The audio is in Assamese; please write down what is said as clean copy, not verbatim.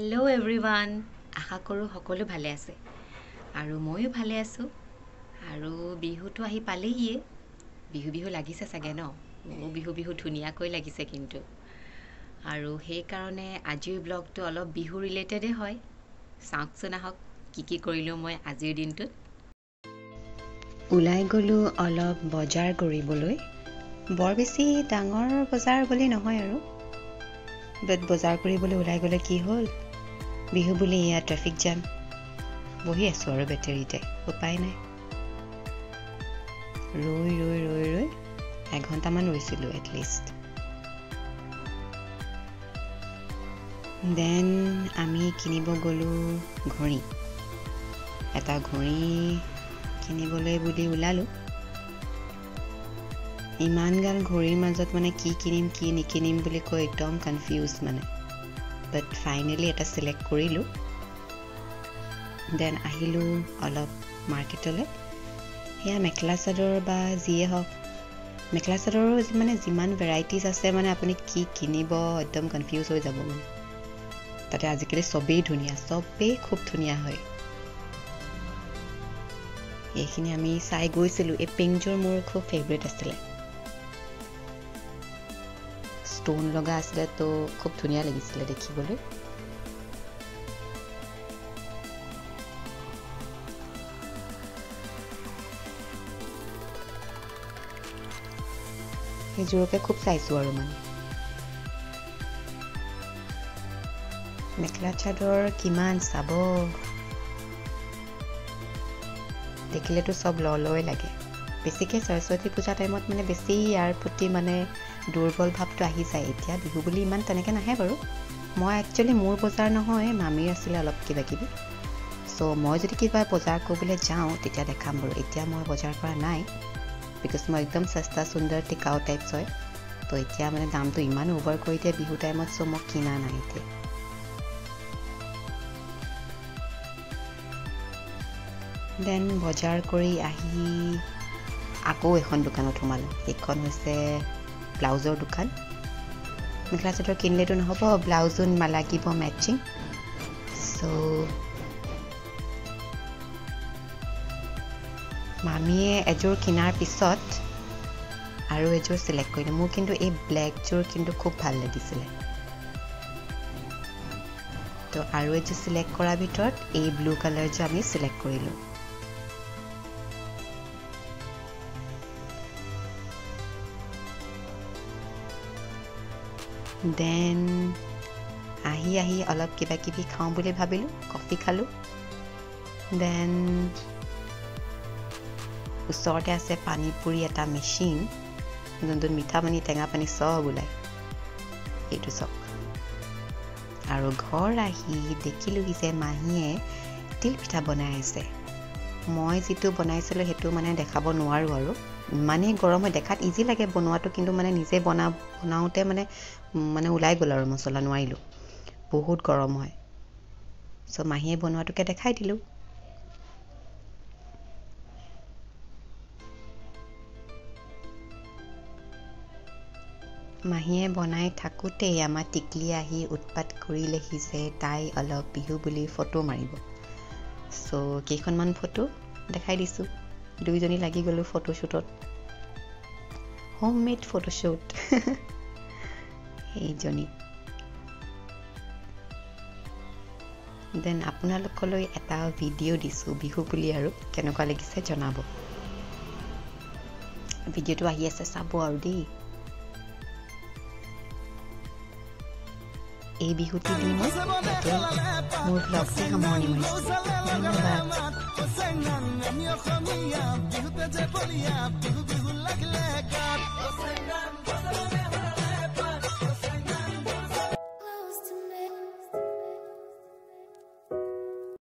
হেল্ল' এভৰিৱান, আশা কৰোঁ সকলো ভালে আছে আৰু ময়ো ভালে আছোঁ। আৰু বিহুটো আহি পালেহিয়ে, বিহু বিহু লাগিছে চাগে ন? মোৰো বিহু বিহু ধুনীয়াকৈ লাগিছে কিন্তু। আৰু সেইকাৰণে আজিৰ ব্লগটো অলপ বিহু ৰিলেটেডে হয়। চাওকচোন আহক কি কি কৰিলোঁ মই আজিৰ দিনটোত। ওলাই গ'লোঁ অলপ বজাৰ কৰিবলৈ, বৰ বেছি ডাঙৰ বজাৰ বুলি নহয় আৰু। বাট বজাৰ কৰিবলৈ ওলাই গ'লে কি হ'ল, বিহু বুলি এয়া ট্ৰেফিক জাম, বহি আছোঁ আৰু বেটেৰীতে, উপায় নাই। ৰৈ ৰৈ ৰৈ ৰৈ এঘণ্টামান ৰৈছিলোঁ এটলিষ্ট। Then আমি কিনিব গ'লোঁ ঘড়ী, এটা ঘড়ী কিনিবলৈ বুলি ওলালোঁ। ইমানগাল ঘড়ীৰ মাজত মানে কি কিনিম কি নিকিনিম বুলি কৈ একদম কনফিউজ মানে। বাট ফাইনেলি এটা চিলেক্ট কৰিলোঁ। Then আহিলোঁ অলপ মাৰ্কেটলৈ। সেয়া মেখেলা চাদৰ বা যিয়ে হওক, মেখেলা চাদৰো মানে যিমান ভেৰাইটিজ আছে মানে আপুনি কি কিনিব একদম কনফিউজ হৈ যাব মানে। তাতে আজিকালি চবেই ধুনীয়া, চবেই খুব ধুনীয়া হয়। এইখিনি আমি চাই গৈছিলোঁ। এই পিংকযোৰ মোৰ খুব ফেভৰেট আছিলে, ষ্ট'ন লগা আছিলে তো খুব ধুনীয়া লাগিছিলে দেখিবলৈ। সেইযোৰকে খুব চাইছোঁ আৰু মানে। মেখেলা চাদৰ কিমান চাব, দেখিলেতো চব লয় লাগে। বেছিকৈ সৰস্বতী পূজা টাইমত মানে বেছি ইয়াৰ প্ৰতি মানে দুৰ্বল ভাৱটো আহি যায়। এতিয়া বিহু বুলি ইমান তেনেকৈ নাহে বাৰু। মই একচুৱেলি মোৰ বজাৰ নহয়, মামীৰ আছিলে অলপ কিবা কিবি। চ' মই যদি কিবা বজাৰ কৰিবলৈ যাওঁ তেতিয়া দেখাম বাৰু। এতিয়া মই বজাৰ কৰা নাই, because মই একদম সস্তা সুন্দৰ টিকাও টাইপছ হয়। তো এতিয়া মানে দামটো ইমান অ'ভাৰ কৰি দিয়ে বিহু টাইমত, চ' মই কিনা নাই এতিয়া। Then বজাৰ কৰি আহি আকৌ এখন দোকানত সোমালোঁ। সেইখন হৈছে ব্লাউজৰ দোকান। মেখেলা চাদৰ কিনিলেতো নহ'ব, ব্লাউজো লাগিব মেটচিং। চ' মামীয়ে এযোৰ কিনাৰ পিছত আৰু এযোৰ চিলেক্ট কৰিলে। মোৰ কিন্তু এই ব্লেকযোৰ কিন্তু খুব ভাল লাগিছিলে। তো আৰু এযোৰ চিলেক্ট কৰাৰ ভিতৰত এই ব্লু কালাৰযোৰ আমি চিলেক্ট কৰিলোঁ। Then আহি আহি অলপ কিবা কিবি খাওঁ বুলি ভাবিলোঁ, কফি খালোঁ। Then ওচৰতে আছে পানীপুৰি এটা মেচিন, যোনটোত মিঠা পানী টেঙা পানী চব ওলায়, এইটো চক। আৰু ঘৰ আহি দেখিলোঁহি যে মাহীয়ে তিলপিঠা বনাই আছে। মই যিটো বনাইছিলোঁ সেইটো মানে দেখাব নোৱাৰোঁ আৰু, ইমানেই গৰম হয়। দেখাত ইজি লাগে বনোৱাটো, কিন্তু মানে নিজে বনাওঁতে মানে মানে ওলাই গ'ল আৰু মছলা, নোৱাৰিলোঁ, বহুত গৰম হয়। চ' মাহীয়ে বনোৱাটোকে দেখাই দিলোঁ। মাহীয়ে বনাই থাকোঁতেই আমাৰ টিকলি আহি উৎপাত কৰিলেহি যে তাই অলপ বিহু বুলি ফটো মাৰিব। চ' কেইখনমান ফটো দেখাই দিছোঁ। দুইজনী লাগি গ'লোঁ ফটোশ্বুটত, হোম মেড ফটোশ্বুট। সেইজনী। Then আপোনালোকলৈ এটা ভিডিঅ' দিছোঁ বিহু বুলি, আৰু কেনেকুৱা লাগিছে জনাব। ভিডিঅ'টো আহি আছে, চাব আৰু দেই। এই বিহুটি দি মই ইয়াতে মোৰ ব্লগটি সামৰণি মাৰিছোঁ। ধন্যবাদ। আমি অসমীয়া বিহুতে যে বলিয়া, বিহু বিহু লাগিলে গাত।